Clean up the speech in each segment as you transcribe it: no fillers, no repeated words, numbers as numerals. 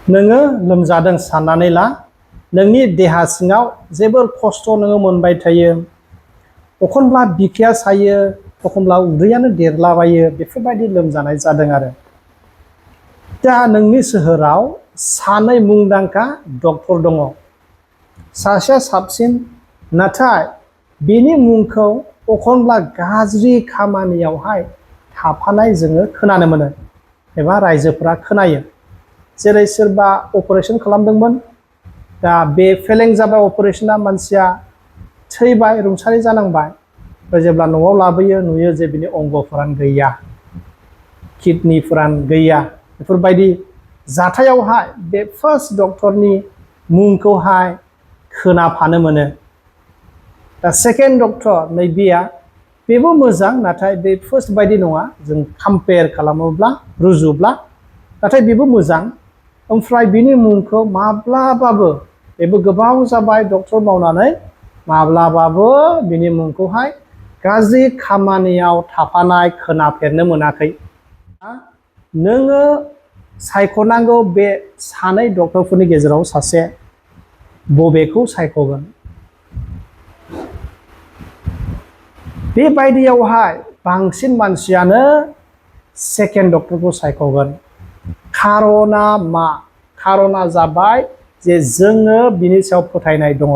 नोङो लोमजादों साननानै ला नोंनि देहा सिङाव जेबो खस्थ' नोङो मोनबाय थायो एखनब्ला बिखाया सायो एखनब्ला उदैयानो देरलाबायो बेफोरबायदि लोमजानाय जादों आरो दा नोंनि सोहोराव सानै मुंदांखा डक्टर दङ सासेया साबसिन नाथाय बेनि मुंखौ एखनब्ला गाज्रि खामानियावहाय थाफानाय जोङो खोनानो मोनो एबा रायजोफोरा खोनायो जेरै सोरबा अपारेशन खालामदोंमोन दा बे फेलें जाबाय अपारेशना मानसिया थैबाय रुंसारि जानांबाय जेब्ला न'आव लाबोयो नुयो जे बिनि अंगफोरानो गैया किडनिफोरानो गैया बेफोरबायदि जाथायावहाय बे फार्स्ट डक्टरनि मुंखौहाय खोनाफानो मोनो दा सेकेन्ड डक्टर नैबेया बेबो मोजां नाथाय बे फार्स्ट बायदि नङा जों कम्पेयार खालामोब्ला रुजुब्ला नाथाय बेबो मोजां ओमफ्राय बिनि मुंखौ माब्लाबाबो बेबो गोबाव जाबाय डक्टर मावनानै माब्लाबाबो बिनि मुंखौहाय गाज्रि खामानियाव थाफानाय खोनाफेरनो मोनाखै नोङो सायख'नांगौ बे सानै डक्टरफोरनि गेजेराव सासे बबेखौ सायख'गोन बेबायदियावहाय बांसिन मानसियानो सेकेन्ड डक्टरखौ सायख'गोन खारना मा खारना जाबाय जे जोङो बिनि सायाव फोथायनाय दङ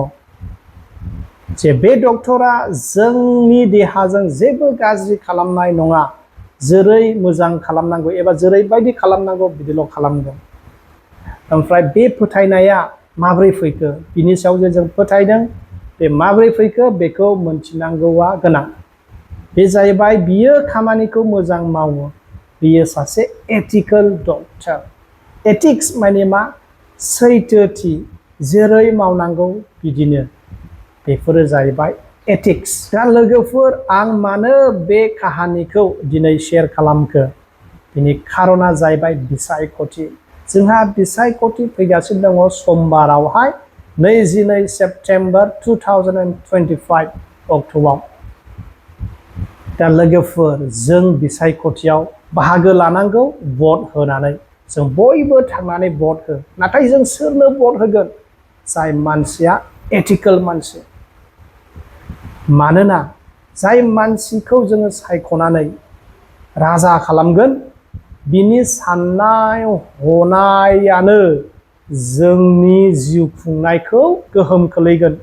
जे बे डक्टरा जोंनि देहाजों जेबो गाज्रि खालामनाय नङा जेरै मोजां खालामनांगौ एबा जेरैबायदि खालामनांगौ बिदिल' खालामगोन ओमफ्राय बे फोथायनाया माबोरै फैखो बिनि सायाव जे जों फोथायदों बे माबोरै फैखो बेखौ मोनथिनांगौआ गोनां बे जाहैबाय बियो खामानिखौ मोजां मावो बियो सासे एथिकेल डक्टर एथिक्स माने मा सैथोथि जेरै मावनांगौ बिदिनो बेफोरो जाहैबाय एथिक्स दा लोगोफोर आं मानो बे काहानिखौ दिनै शेयार खालामखो बिनि खारना जाहैबाय बिसायख'थि जोंहा बिसायख'थि फैगासिनो दङ समबारावहाय 22 सेप्तेम्बर 2025 अक्ट'आव दा लोगोफोर जों बिसायख'थियाव बाहागो लानांगौ भट होनानै जों बयबो थांनानै भट हो नाथाय जों सोरनो भट होगोन जाय मानसिया एथिकेल मानसि मानोना जाय मानसिखौ जोङो सायख'नानै राजा खालामगोन बिनि साननाय हनायानो जोंनि जिउ खुंनायखौ गोहोम खोलैगोन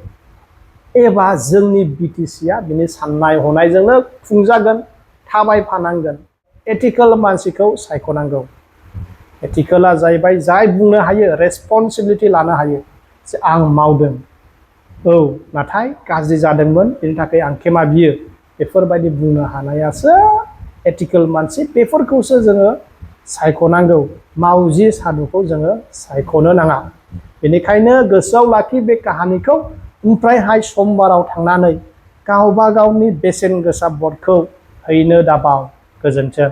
एबा जोंनि बिटिसिआ बिनि साननाय हनायजोंनो खुंजागोन थाबायफानांगोन एथिकेल मानसिखौ सायख'नांगौ एथिकेला जाहैबाय जाय बुंनो हायो रेसपन्सिबिलिटि लानो हायो जे आं मावदों औ नाथाय गाज्रि जादोंमोन बेनि थाखाय आं क्षमा बियो बेफोरबायदि बुंनो हानायासो एथिकेल मानसि बेफोरखौसो जोङो सायख'नांगौ मावजि सादुखौ जोङो सायख'नो नाङा बेनिखायनो गोसोआव लाखि बे काहानिखौ ओमफ्रायहाय समबाराव थांनानै गावबा गावनि बेसेन गोसा भटखौ हैनो दाबाव गोजोन्थों।